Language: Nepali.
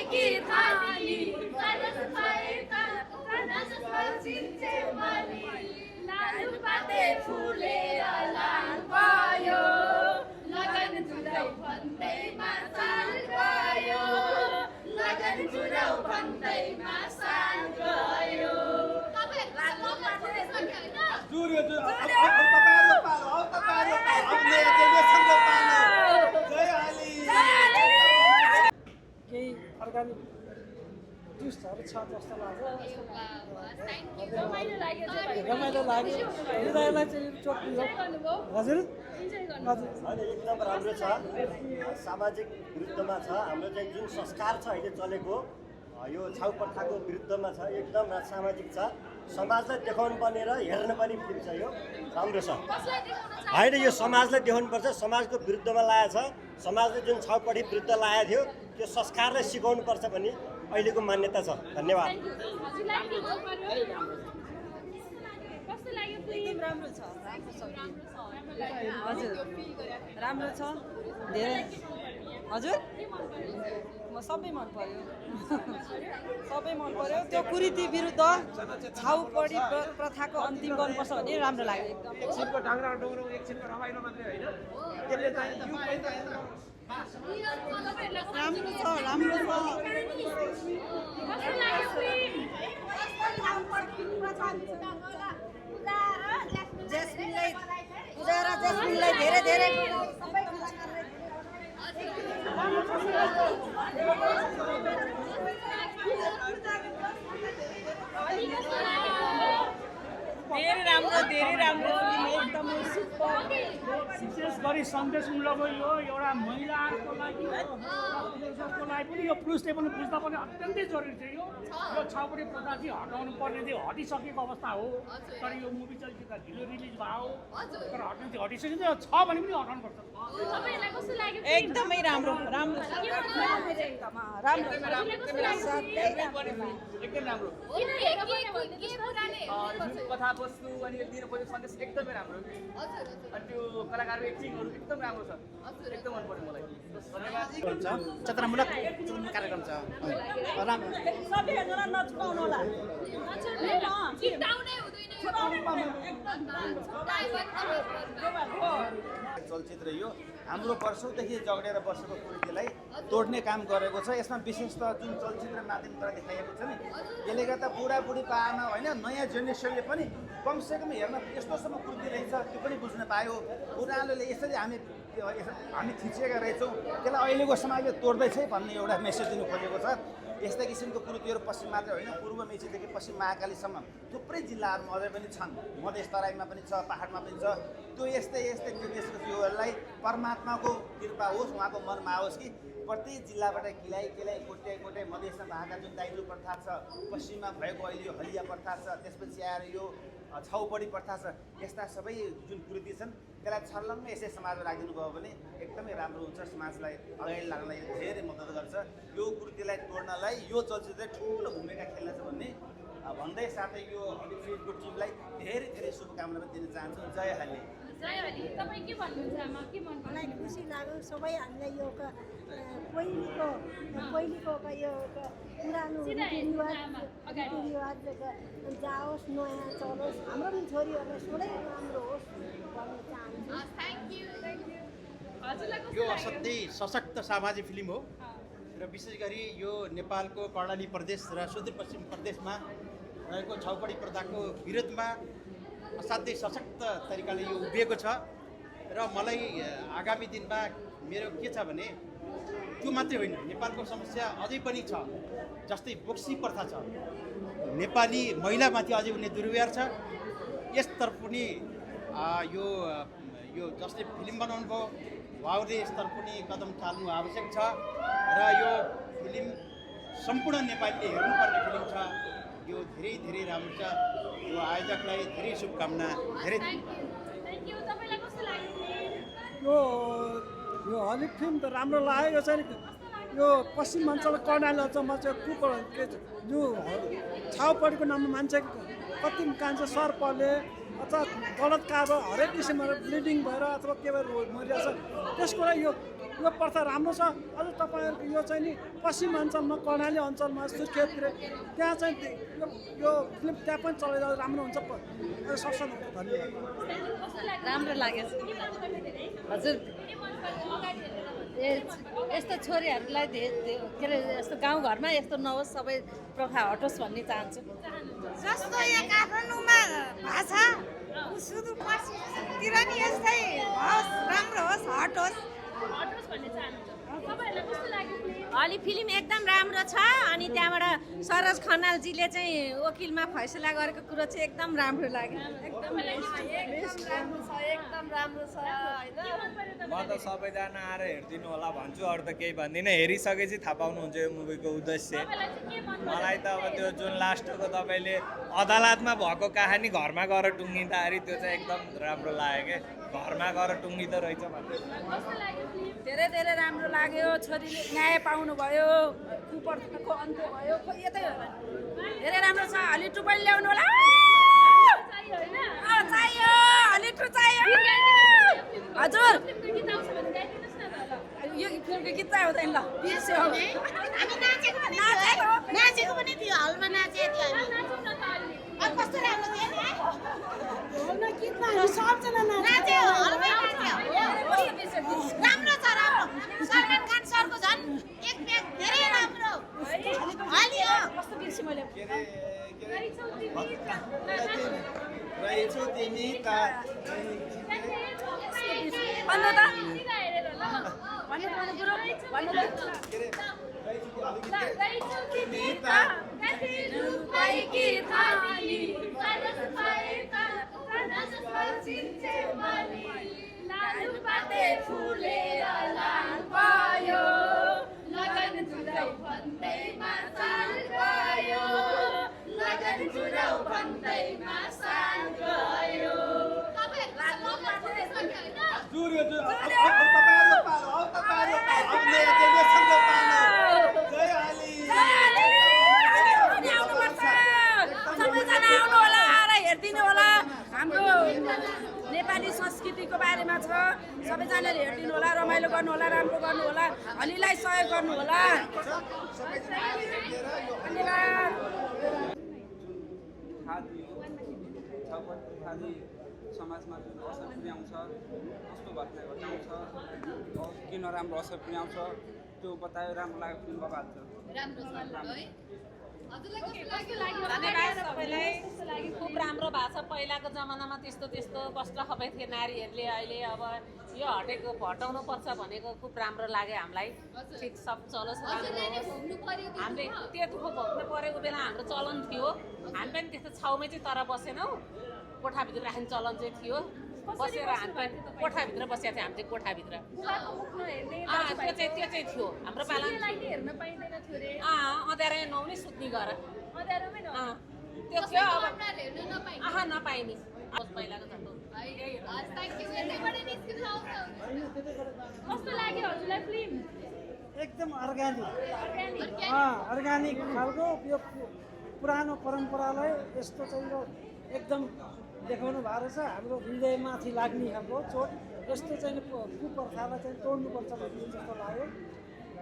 की थाली रस खाएका रस चिन्छे मनी लालु पाते फुलेर लाल भयो लगन जुराउ भन्दैमा साल गयो लगन जुराउ भन्दैमा साल गयो केही अर्ग्यानिक जुसहरू छ जस्तो लाग्छ रमाइलो लाग्यो हृदयलाई चाहिँ चोक्यो हजुर हजुर एकदम राम्रो छ सामाजिक विरुद्धमा छ हाम्रो चाहिँ जुन संस्कार छ अहिले चलेको यो छाउ प्रथाको विरुद्धमा छ एकदम सामाजिक छ समाजलाई देखाउनु पर्ने र हेर्न पनि फिल्म छ यो राम्रो छ होइन यो समाजलाई देखाउनुपर्छ समाजको विरुद्धमा लागेको छ समाजले जुन छाउपट्टि विरुद्ध लागेको थियो त्यो संस्कारलाई सिकाउनुपर्छ भन्ने अहिलेको मान्यता छ धन्यवाद राम्रो छ हजुर राम्रो छ धेरै हजुर म सबै मन पर्यो सबै मन पर्यो त्यो कुरीति विरुद्ध छाउपडी प्रथाको अन्तिम गर्नुपर्छ भने राम्रो लाग्यो एकदम एकछिनको ढाङ्ग्रा डोरो एकछिनको रमाइलो मात्रै होइन त्यसले चाहिँ राम्रो छ जेस्मिनलाई धेरै धेरै धेरै राम्रो एकदमै विशेष गरी सन्देशमूलक यो एउटा महिलाहरूको लागि पनि यो पुरुषले पनि बुझ्दा पनि अत्यन्तै जरुरी छ यो छाउपडी प्रथा चाहिँ हटाउनु पर्ने थियो हटिसकेको अवस्था हो तर यो मुभी चलचित्र ढिलो रिलिज भयो तर हटाउनु चाहिँ हटिसकेको छ भने पनि हटाउनु पर्छ एकदमै राम्रो राम्रो कथा वस्तु अनि दिन खोजेको सन्देश एकदमै राम्रो अनि त्यो कलाकारको एक्टिङहरू एकदम राम्रो छ एकदम मन पर्यो मलाई धन्यवाद चेतनामूलक कार्यक्रम छ राम्रो चलचित्र यो हाम्रो वर्षौँदेखि जगडेर बसेको कुरीतिलाई तोड्ने काम गरेको छ यसमा विशेष त जुन चलचित्र माध्यमद्वारा देखाइएको छ नि यसले गर्दा बुढाबुढी पाएन होइन नयाँ जेनेरेसनले पनि कमसेकम हेर्न यस्तोसम्म कुरीति रहेछ त्यो पनि बुझ्न पायो पुरानोले यसरी हामी थिचिएका रहेछौँ त्यसलाई अहिलेको समाजले तोड्दैछ भन्ने एउटा मेसेज दिनु खोजेको छ यस्ता किसिमको कुरीतिहरू पश्चिम मात्रै होइन पूर्व मेचीदेखि पश्चिम महाकालीसम्म थुप्रै जिल्लाहरूमा अझै पनि छन् मधेस तराईमा पनि छ पहाडमा पनि छ त्यो यस्तै योहरूलाई परमात्माको कृपा होस् उहाँको मनमा आओस् कि प्रत्येक जिल्लाबाट किलाइ कोट्याइ मधेसमा भएका जुन दाइजो प्रथा छ पश्चिममा भएको अहिले यो हलिया प्रथा छ त्यसपछि आएर यो छाउपडी प्रथा छ यस्ता सबै जुन कुरीति छन् त्यसलाई छर्लङ्गै यसै समाजमा राखिदिनु भयो भने एकदमै राम्रो हुन्छ समाजलाई अगाडि लाग्नलाई धेरै मद्दत गर्छ यो कुरीतिलाई तोड्नलाई यो चलचित्रले ठुलो भूमिका खेल्नेछ भन्ने भन्दै साथै यो हलिउडको टिमलाई धेरै धेरै शुभकामना पनि दिन चाहन्छु जय हली तपाईँ के भन्नुहुन्छ आमा के मन मलाई खुसी लाग्यो सबै हामीलाई यो पहिलेको यो पुरानो रीतिरिवाज जाओस् नयाँ चलोस् हाम्रो पनि छोरीहरूलाई सधैँ राम्रो होस् भन्न चाहन्छु यो असाध्यै सशक्त सामाजिक फिल्म हो र विशेष गरी यो नेपालको कर्णाली प्रदेश र सुदूरपश्चिम प्रदेशमा रहेको छाउपडी प्रथाको विरोधमा असाध्यै सशक्त तरिकाले यो उभिएको छ र मलाई आगामी दिनमा मेरो के छ भने त्यो मात्रै होइन नेपालको समस्या अझै पनि छ जस्तै बोक्सी प्रथा छ नेपाली महिलामाथि अझै उनी दुर्व्यवहार छ यसतर्फ पनि यो जसले फिल्म बनाउनु भयो उहाँहरूले यसतर्फ पनि कदम चाल्नु आवश्यक छ र यो फिल्म सम्पूर्ण नेपालीले हेर्नुपर्ने फिल्म छ यो धेरै धेरै राम्रो छ यो आयोजकलाई धेरै शुभकामना धेरै यो हलिउड फिल्म त राम्रो लागेको छ नि यो पश्चिमाञ्चल कर्णाली अञ्चलमा चाहिँ जो छाउपडीको नाममा मान्छे कति कान्छ सर्पले अथवा बलात्कार हरेक किसिमबाट ब्लिडिङ भएर अथवा के भएर मरिरहेछ त्यसको लागि यो यो प्रथा राम्रो छ। अझ तपाईँहरूको यो चाहिँ नि पश्चिम अञ्चलमा कर्णाली अञ्चलमा सुर्खेततिर त्यहाँ चाहिँ यो फिल्म त्यहाँ पनि चलाइरहँदा राम्रो हुन्छ। सत्सङ्ग हुन्छ। धन्यवाद। राम्रो लाग्यो हजुर। यस्तो छोरीहरूलाई के अरे यस्तो गाउँघरमा यस्तो नहोस्, सबै प्रथा हटोस् भन्ने चाहन्छु। जस्तो यहाँ काठमाडौँमा भएको छ सुदूर पश्चिमतिर नि यस्तै होस्, राम्रो होस्, हटोस् भन्ने चाहनुहुन्छ। तपाईँहरूलाई कस्तो लाग्यो फिल्म? अलि फिल्म एकदम राम्रो छ। अनि त्यहाँबाट सरोज खनालजीले चाहिँ वकिलमा फैसला गरेको कुरो चाहिँ एकदम राम्रो लाग्यो। एकदम राम्रो छ होइन। म त सबैजना आएर हेरिदिनु होला भन्छु, अरू त केही भन्दिनँ। हेरिसकेपछि थाहा पाउनुहुन्छ यो मुभीको उद्देश्य। मलाई त अब त्यो जुन लास्टको तपाईँले अदालतमा भएको कहानी घरमा गएर टुङ्गिँदाखेरि त्यो चाहिँ एकदम राम्रो लाग्यो क्या। घरमा गएर टुङ्गिँदो रहेछ भन्ने। धेरै धेरै राम्रो लाग्यो। छोरीले न्याय पाउनुभयो, कुप्रथाको अन्त्य भयो। खोइ यतै होला, धेरै राम्रो छ। अलि टु पनि ल्याउनु होला। चाहियो, अलि टु चाहियो हजुर। यो फिल्मको गीत चाहिँ आउँदैन ल, बिर्स्यो। नाचेको पनि थियो, हलमा नाचेको थियो। अब कस्तो राम्रो थियो नि हलमा गीतमा सबजना नाच्यो, हलमै नाच्यो। राम्रो छ, राम्रो। सलमान खान सरको झन् एक प्याक धेरै राम्रो। अलि हो कस्तो बिर्स्यो मैले। रहेछु तिमी त भन्नु त, भन्नु गुरु, भन्नु त। नेपाली संस्कृतिको बारेमा छ, सबैजनाले हेरिदिनु होला, रमाइलो गर्नु होला, राम्रो गर्नु होला, हलीलाई सहयोग गर्नु होला। समाजमा जुन असर पुर्याउँछ, कस्तो घटना घटाउँछ, किन राम्रो असर पुर्याउँछ त्यो बतायो। राम्रो लाग्यो फिल्म। धन्यवाद सबैलाई। खुब राम्रो भएको छ। पहिलाको जमानामा त्यस्तो कष्ट खपाइ थिए नारीहरूले। अहिले अब यो हटाउनु पर्छ भनेको खुब राम्रो लाग्यो हामीलाई। ठिक सब चलोस्, हामीले त्यो दुःख भोग्नु परेको बेला हाम्रो चलन थियो। हामी पनि त्यस्तो छाउमै चाहिँ तर बसेनौँ, कोठाभित्र राख्ने चलन चाहिँ थियो। बसेर हामी पनि कोठाभित्र बसेको थियो। हामी चाहिँ कोठाभित्र त्यो चाहिँ थियो हाम्रो पालन। हेर्न पाइँदैन थियो रे। अँध्यारो नहुने सुत्ने गर त्यो थियो। अब नपाइने पहिलाको जस्तो। कस्तो लाग्यो हजुरलाई फिल्म? एकदम अर्ग्यानिक खालको यो पुरानो परम्परालाई यस्तो चाहिँ यो एकदम देखाउनु भएको रहेछ। हाम्रो हृदयमाथि लाग्ने खालको चोट यस्तो चाहिँ कुप्रथालाई चाहिँ तोड्नुपर्छ भन्ने जस्तो लाग्यो।